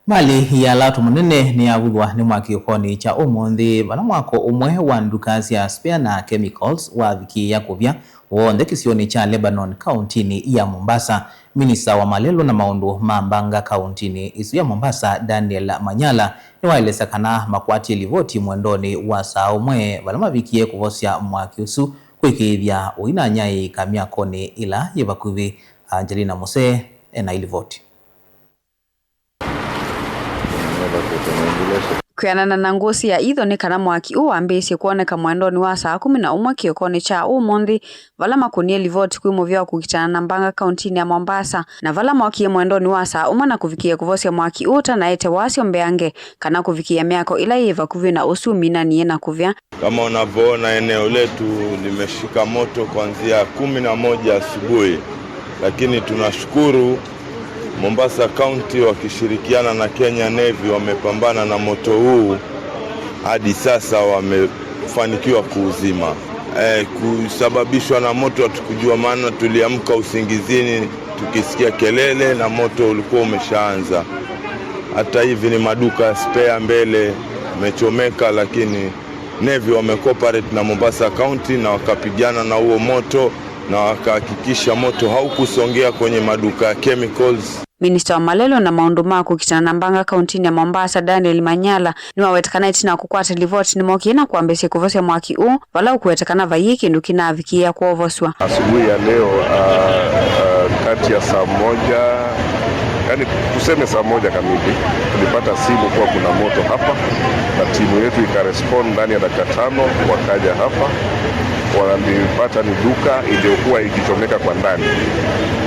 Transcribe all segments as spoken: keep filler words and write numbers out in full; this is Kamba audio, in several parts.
Malĩ ya lato mũnene nĩyavuthwa nĩ mwaki kĩokonĩ kya ũmũnthĩ, vala mwako ũmwe wa nduka sya spare na chemicals wavikĩĩa kũvya w'onthe kĩsionĩ kya Lebanon, kauntinĩ ya Mombasa. Minista wa malelũ na maũndũ ma mbanga kauntinĩ ĩsu ya Mombasa, Daniel Manyala, nĩwaelesya kana makwatie livoti mwendonĩ wa saa ũmwe, vala mavikie kũvosya mwaki ũsu, kwĩkĩĩthya ũinanyaĩĩka myakonĩ ĩla yĩ vakuvĩ. Angelina Musee ena ilivoti. Kwĩanana na ngũsĩ ya itho, nĩ kana mwaki ũũ wambĩĩsye kwoneka mwendonĩ wa saa kũmi na ũmwe kĩokonĩ kya ũmũnthĩ, vala makũnie livoti kwĩ mũvĩa wa kũkitana na mbanga kauntinĩ ya Mombasa, na vala mokie mwendonĩ wa saa ũmwe na kũvikĩĩa kũvosya mwaki ũũ ũtanaete wasyo mbeange, kana kũvikĩĩa myako ĩla yĩ vakuvĩ na ũsu ũminanie na kũvya. Kama unavyoona, eneo letu limeshika moto kuanzia kumi na moja asubuhi, lakini tunashukuru Mombasa County wakishirikiana na Kenya Navy wamepambana na moto huu, hadi sasa wamefanikiwa kuuzima. Eh, kusababishwa na moto hatukujua, maana tuliamka usingizini tukisikia kelele na moto ulikuwa umeshaanza. Hata hivi ni maduka ya spare mbele imechomeka, lakini Navy wamecooperate na Mombasa County na wakapigana na huo moto na wakahakikisha moto haukusongea kwenye maduka ya chemicals. Minista wa malelũ na maũndũ ma kũkitana na mbanga kauntinĩ ya Mombasa, Daniel Manyala, nĩwaweta kana ĩtina wa kũkwata livoti nĩmokie na kwambĩĩsya kũvosya mwaki ũũ, vala ũkũwetekana vaiĩ kĩndũ kĩnavikĩĩa kwovosw'a. Asubuhi ya leo, ah, ah, kati ya saa moja, yani tuseme saa moja kamili, tulipata simu kuwa kuna moto hapa, na timu yetu ikarespond ndani ya dakika tano, wakaja hapa, walipata ni duka iliyokuwa ikichomeka kwa ndani.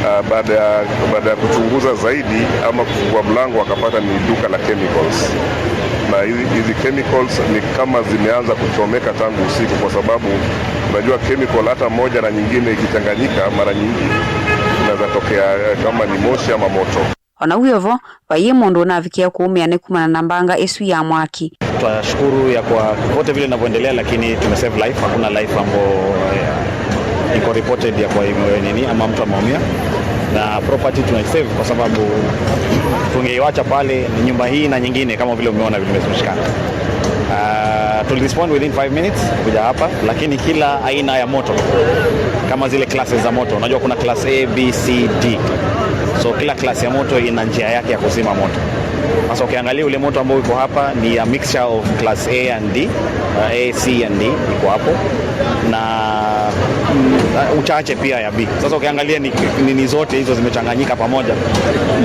Ah, baada ya, baada ya kuchunguza zaidi ama kufungua mlango, wakapata ni duka la chemicals. Na hizi, hizi chemicals ni kama zimeanza kuchomeka tangu usiku, kwa sababu unajua chemical hata moja na nyingine ikichanganyika, mara nyingi inaweza tokea, eh, kama ni moshi ama moto. O na wĩ o vo, vaiĩ mũndũ ũnavikĩĩa kũũmĩa nĩ kumana na mbanga ĩsu ya mwaki. Twashukuru ya kwa kote vile inavyoendelea, lakini tumesave life, hakuna life ambayo, eh, iko reported ya kwa ime-, nini, ama mtu ameumia, na property tumesave kwa sababu tungeiwacha pale, ni nyumba hii na nyingine kama vile umeona vile zimeshikana. Ah, tulirespond within five minutes kuja hapa, lakini kila aina ya moto, kama zile classes za moto, unajua kuna class A, B, C, D. So kila class ya moto ina njia yake ya kuzima moto. Sasa ukiangalia ule moto ambao uko hapa ni a mixture of class A and D, uh, A, C and D iko hapo, na, mm, uh, uchache pia ya B. Sasa ukiangalia ni, ni, ni zote hizo zimechanganyika pamoja,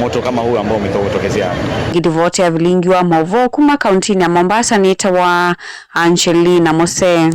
moto kama huu ambao umetokezea hapa. Ngĩtũvotea vilingi wa maũvoo kuma kauntinĩ ya Mombasa nĩtawa Angelina Mose.